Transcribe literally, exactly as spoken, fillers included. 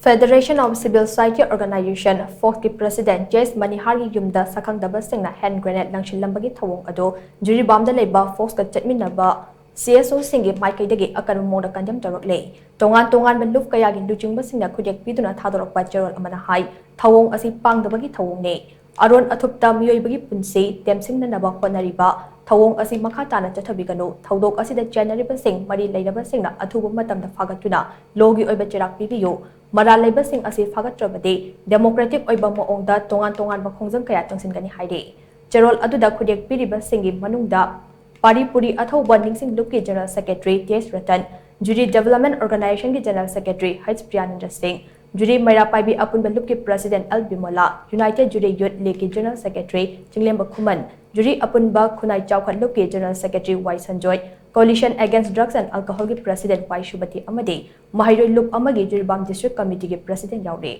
Federation of Civil Society Organization, ꯐꯣꯛꯁꯀꯤ president ꯖꯦꯁ ꯃꯅꯤꯍꯥꯔꯒꯤ ꯌꯨꯝꯗ ꯁꯛꯈꯪꯗꯕꯁꯤꯡꯅ hand grenade ꯂꯪꯁꯤꯜꯂꯝꯕꯒꯤ ꯊꯧꯑꯣꯡ ꯑꯗꯨ ꯖꯤꯔꯤꯕꯥꯝꯗ ꯂꯩꯕ ꯐꯣꯛꯁꯀ ꯆꯠꯃꯤꯟꯅꯕ ꯁꯤ ꯑꯦꯁ ꯑꯣꯁꯤꯡꯒꯤ ꯃꯥꯏꯀꯩꯗꯒꯤ ꯑꯀꯟꯕ ꯃꯑꯣꯡꯗ condemn ꯇꯧꯔꯛꯂꯦ꯫ ꯇꯣꯉꯥꯟ ꯇꯣꯉꯥꯟꯕ ꯂꯨꯞ ꯀꯌꯥꯒꯤ ꯂꯨꯆꯤꯡꯕꯁꯤꯡꯅ ꯈꯨꯗꯦꯛ ꯄꯤꯗꯨꯅ ꯊꯥꯗꯣꯔꯛꯄ ꯆꯦꯔꯣꯜ ꯑꯃꯅ ꯍꯥꯏ, ꯊꯧꯑꯣꯡ ꯑꯁꯤ ꯄꯥꯡꯗꯕꯒꯤ ꯊꯧꯑꯣꯡꯅꯤ꯫ ꯑꯔꯣꯟ ꯑꯊꯨꯞꯇ ꯃꯤꯑꯣꯏꯕꯒꯤ ꯄꯨꯟꯁꯤ ꯇꯦꯝꯁꯤꯡꯅꯅꯕ ꯍꯣꯠꯅꯔꯤꯕ ꯊꯧꯑꯣꯡ ꯑꯁꯤ ꯃꯈꯥ ꯇꯥꯅ ꯆꯠꯊꯕꯤꯒꯅꯨ꯫ ꯊꯧꯗꯣꯛ ꯑꯁꯤꯗ ꯆꯦꯟꯅꯔꯤꯕꯁꯤꯡ ꯃꯔꯤ ꯂꯩꯅꯕꯁꯤꯡꯅ ꯑꯊꯨꯕ ꯃꯇꯝꯗ ꯐꯥꯒꯠꯇꯨꯅ ꯂꯣꯒꯤ ꯑꯣꯏꯕ ꯆꯩꯔꯥꯛ ꯄꯤꯕꯤꯌꯨ꯫ ꯃꯔꯥꯜ ꯂꯩꯕꯁꯤꯡ ꯑꯁꯤ ꯐꯥꯒꯠꯇ꯭ꯔꯕꯗꯤ democratic ꯑꯣꯏꯕ ꯃꯑꯣꯡꯗ ꯇꯣꯉꯥꯟ ꯇꯣꯉꯥꯟꯕ ꯈꯣꯡꯖꯪ ꯀꯌꯥ ꯆꯪꯁꯤꯟꯒꯅꯤ ꯍꯥꯏꯔꯤ꯫ ꯆꯦꯔꯣꯜ ꯑꯗꯨꯗ ꯈꯨꯗꯦꯛ ꯄꯤꯔꯤꯕꯁꯤꯡꯒꯤ ꯃꯅꯨꯡꯗ ꯄꯥꯔꯤ ꯄꯨꯔꯤ ꯑꯊꯧꯕ ꯅꯤꯡꯁꯤꯡ ꯂꯨꯞꯀꯤ General Secretary T S Ratan, Juri Development Organization ꯒꯤ General Secretary H Priyananda Singh, Juri Meira Paibi ꯑꯄꯨꯟꯕ ꯂꯨꯞꯀꯤ President L Bimola, United Juri Youth League ꯀꯤ General Secretary ꯆꯤꯡꯂꯦꯝꯕ ꯈꯨꯃꯟ, ꯖꯨꯔꯤ ꯑꯄꯨꯟꯕ ꯈꯨꯟꯅꯥꯏ ꯆꯥꯎꯈꯠ ꯂꯨꯞꯀꯤ General Secretary Y Sanjoy, Coalition Against Drugs and Alcohol ꯒꯤ President ꯋꯥꯏ ꯁꯨꯕꯇꯤ ꯑꯃꯗꯤ ꯃꯍꯩꯔꯣꯏ ꯂꯨꯞ ꯑꯃꯒꯤ ꯖꯤꯔꯤꯕꯥꯝ District Committee ꯒꯤ President ꯌꯥꯎꯔꯤ꯫